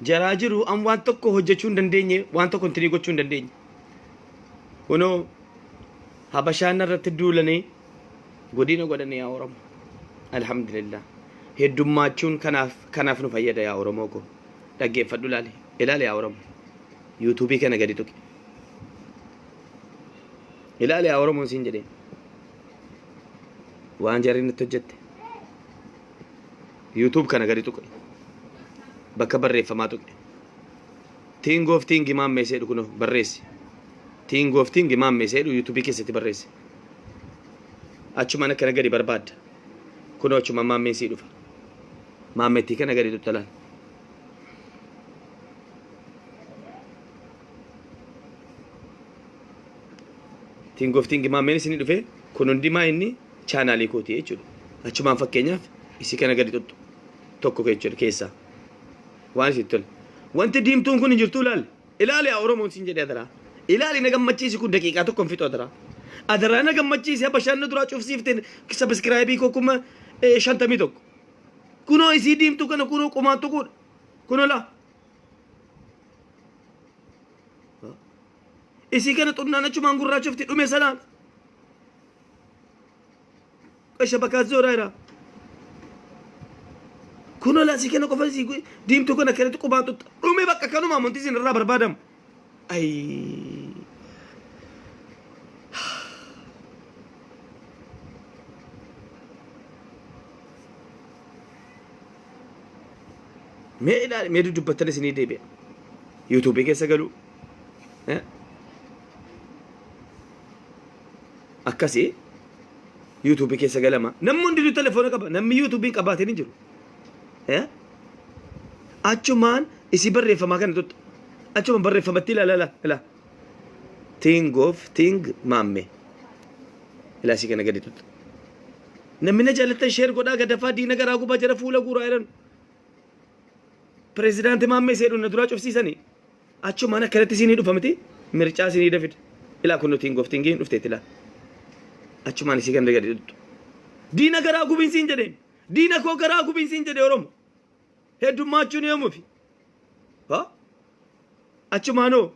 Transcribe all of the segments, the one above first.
Jaraa jiru an waan tokko hojjechuu hin dandeenye, waan tokko intinii gochuu hin dandeenye. Kunoo Habashaan irratti duulanii godina godhanii yaa Oromoo. Alhamdulillah. Heddummaachuun kanaaf kanaaf nu fayyada yaa Oromoo koo. Dhaggeeffadhu ilaali. Ilaali yaa Oromoo. Yuutuubii kana gadi tuqi. Ilaali yaa Oromoon siin jedhee. Waan jarri nutti hojjette. YouTube kana gadi tuqe. Bakka barreeffamaa tuqe. Tiingoof tiingi maammee seedhu kunoo barreessi. Tiingoof tiingi maammee seedhu YouTube keessatti barreessi. Achumaan akkana gadi barbaadda. Kunoo achumaan maammeen sii dhufa. Maammettii kana gadi tuqxa laal. Tiingoof tiingi maammeen isinii dhufe kun hundi maa inni chaanaalii kooti jechuudha. Achumaan fakkeenyaaf isii kana gadi xuxxu tokko jechuudha keessaa. Waan isitti tole. Wanti diimtuun kun hin jirtu ilaali. Ilaali yaa Oromoon siin jedhee adaraa. Ilaali na gammachiisi kun daqiiqaa tokko hin fixu adaraa. Adaraa na gammachiisi habashaan na duraa cufsiifte sabiskiraayibii koo 51,000. Kunoo isii diimtuu kana kunoo qumaan tuquudha. Kunoo laa. Isii kana xunnaan achumaan gurraachofti dhume sanaan. Qasha bakkaa zooraa jira. Kunoo laa isii kana qofa isii diimtuu kana akkanatti qubaan xuxxa. Dhume bakka kanuma amantii isin irraa barbaadamu. Ayii. Mee ilaali mee dudubbattan isinii deebi'a. Yuutuubii keessa galuu. Akkasii yuutuubii keessa galama. Namni hundinuu telefoona qaba. Namni yuutuubii hin qabaatin hin jiru. Achumaan isii barreeffamaa kana tuttu. Achuma barreeffamatti ilaala ilaala ilaala. Ting of ting maamme. Ilaa isii kana gadi tuttu. Namni na jaallattan sheer godhaa gadafaa diina garaa gubaa jara fuula guuraa jedhan. Pireezidaanti Maammee Seedhuun na duraa cufsiisanii. Achumaan akkanatti isinii dhufa miti mircaa isinii dafida. Ilaa kun nuti hin goftiin hin dhufteetti ilaa. Achumaan isii kana gadi dhuttu. Diina garaa gubiin siin jedheen. Diina koo garaa gubiin siin jedhe Oromo. Heddummaachuun yoomufi. Ha? Achumaanoo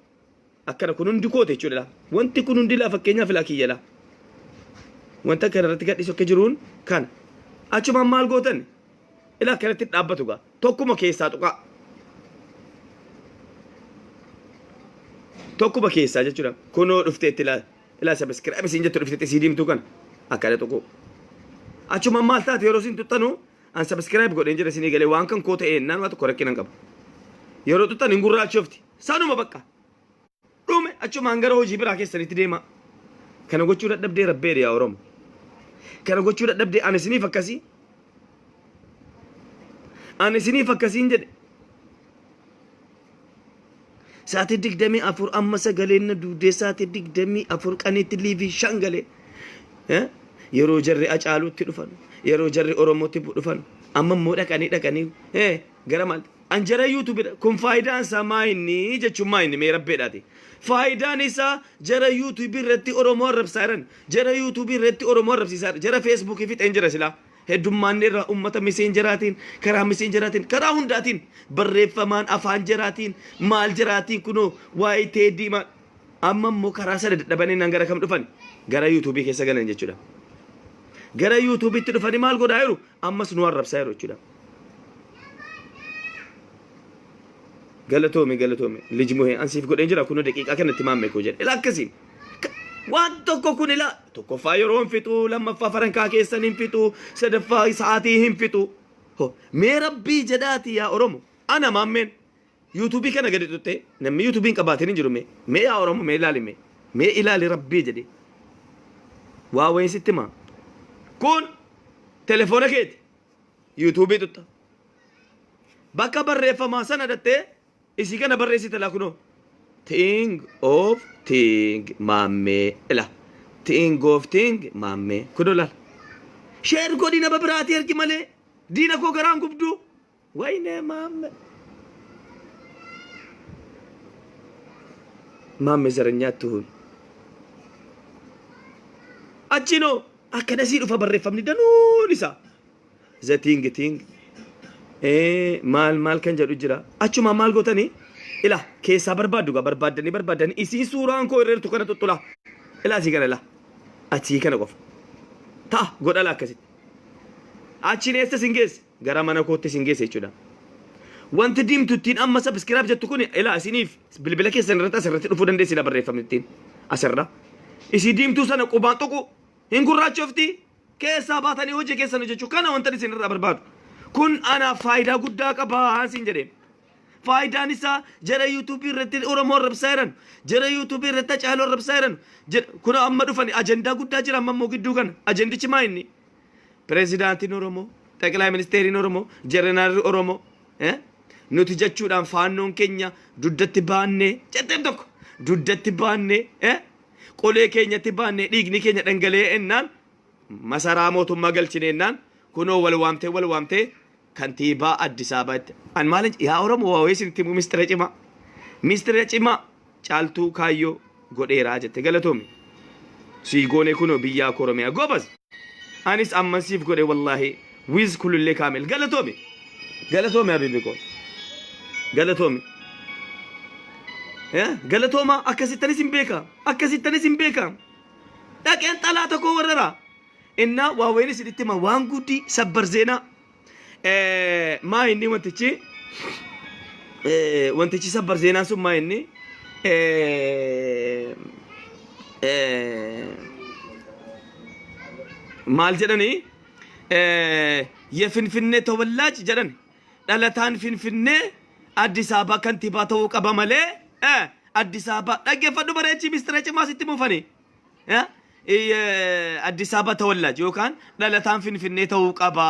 akkana kun hundi kooti jechuudha laa. Wanti kun hundi laa fakkeenyaaf laa kiyya laa. Wanta kana irratti gadhiisu akka jiruun kana. Achumaan maal gootan? Ilaa akkanatti hin dhaabbatu gaa. Tokkuma keessaa tuqaa. Tokkuma keessaa jechuudha. Kunoo dhufteetti ilaa. Ilaa sabiskiraayib isiin jettu dhufteetti isii diimtuu kana. Akkana tuquu. Achumaan maal taate yeroo isin tuxxanu an sabiskiraayib godheen jira isinii galee waan kan koo ta'e naan waa tokko rakkina hin qabu. Yeroo tuxxan hin gurraachofti. Sanuma bakka. Dhume achumaan gara hojii biraa keessanitti deemaa. Kana gochuu dadhabdee rabbeedha yaa Oromo. Kana gochuu dadhabdee ani isiniif akkasii. Ani isiniif akkasiin jedhe. Sa'aatii 24 amma sagaleen na duudee sa'aatii 24 qaniitti liivii 5 galee. Yeroo jarri Acaaluutti dhufan, yeroo jarri Oromootti dhufan, amma immoo dhaqanii dhaqanii gara maal? An jara YouTube dha. Kun faayidaan isaa maa inni jechuun maa inni mee rabbeedhaati. Faayidaan isaa jara YouTube irratti Oromoo arrabsaa jiran, jara YouTube irratti Oromoo arrabsiisaa jiran, jara Facebook fixeen jira silaa. Heddummaanni irraa uummata miseenjeraatiin, karaa miseenjeraatiin, karaa hundaatiin, barreeffamaan, afaan jaraatiin, maal jaraatiin kunoo waa'ee teeddii maal. Amma immoo karaa sana dadhabanii naan gara kam dhufan? Gara YouTube keessa galan jechuudha. Gara YouTubetti dhufanii maal godhaa jiru? Ammas nu arrabsaa jiru jechuudha. Galatoomi galatoomi lij muhee an siif godheen jira kunoo daqiiqaa kanatti maammee koo jedhe ila akkasiin waan tokko kun ila tokkoffaa yeroo hin fixu lammaffaa farankaa keessan hin fixu sadaffaa sa'aatii hin fixu Ho, mee rabbii jedhaati yaa oromo ana maammeen yuutuubii kana gadi xuxxee namni yuutuubii hin qabaatin hin jiru mee mee yaa oromo mee ilaali mee mee ilaali rabbii jedhe waa wayin sitti himaa kun telefoona keeti yuutuubii xuxxa Bakka barreeffamaa sana dhattee isii kana barreessite laa kunoo. Ting of ting maammee ila. Ting of ting maammee kunoo laal. Sheer godhi nama biraatii ergi malee diina koo garaan gubduu. Wayne maammee. Maammee zaranyaatti hun. Achinoo akkanasii dhufa barreeffamni danuun isaa. The ting ting. Maal maal kan jedhu jira. Achuma maal gootanii ila keessaa barbaaddu gaa, barbaaddanii barbaaddanii isii suuraan koo irra jirtu kana xuxxula. Ila asii kana, ila achii kana qofa. Ta'a godhala akkasitti. Achiin eessa sin geesse? Gara mana kootti sin geesse jechuudha. Wanti diimtu ittiin amma subscribe jettu kun ila isiniif bilbila keessan irratti asirratti dhufuu dandeessi barreeffamni ittiin asirra. Isii diimtuu sana qubaan tuqu hin gurraachofti, keessaa baatanii hojii keessan hojjechuu kana wanta isin irraa barbaadu. Kun anaaf faayidaa guddaa qaba siin jedhee. Faayidaan isaa jara YouTubeii irratti Oromoo arrabsaa jiran, jara YouTubeii irratti Hacaaluu arrabsaa jiran, kun amma dhufani ajandaa guddaa jira amma immoo gidduu kana. Ajandichi maa inni? Pireezidaantiin Oromoo, Xaqilaa Ministeeriin Oromoo, Jeneraalli Oromoo, nuti jechuudhaan faannoon keenya duddatti baannee jetteen tokko duddatti baannee, qolee keenyatti baannee, dhiigni keenya dhangala'ee ennaan masaraa mootummaa galchine ennaan kunoo wal waamtee wal waamtee kantiibaa Addis Ababaatti. An maal yaa Oromoo, waa wayii isinitti himu, mistira cimaa. Mistira cimaa Caaltuu Kaayyoo godheeraa jette, galatoomi. Sii goone kunoo biyyaa koo Oromiyaa gobas. Anis amman siif godhe wallaahi wiz kulullee kaamil, galatoomi. Galatoomi habibi koo. Galatoomi. Galatooma, akkasittanis hin beeka. Akkasittanis hin beeka. Dhaqeen xalaa tokko warrara. Innaa waa wayiin isinitti hima, waan guddii sabbar zeenaa. Maa inni wantichi sabbar zeenaan sun maa inni maal jedhanii የፊንፊኔ ተወላጅ jedhan, dhalataan Finfinnee Addis Ababa kantiibaa ta'uu qaba malee Addis Ababa dhaggeeffadhu bareechii, mistira cimaa sitti muufanii. Addis Ababa ተወላጅ yookaan dhalataan Finfinnee ta'uu qaba.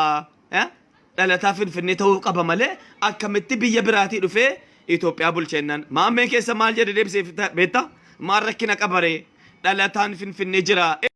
Dhalataa Finfinnee ta'uu qaba malee akkamitti biyya biraatii dhufee Itoophiyaa bulchennaan. Maammeen keessa maal jedhe deebisee beektaa? Maal rakkina qabaree? Dhalataan Finfinnee jira.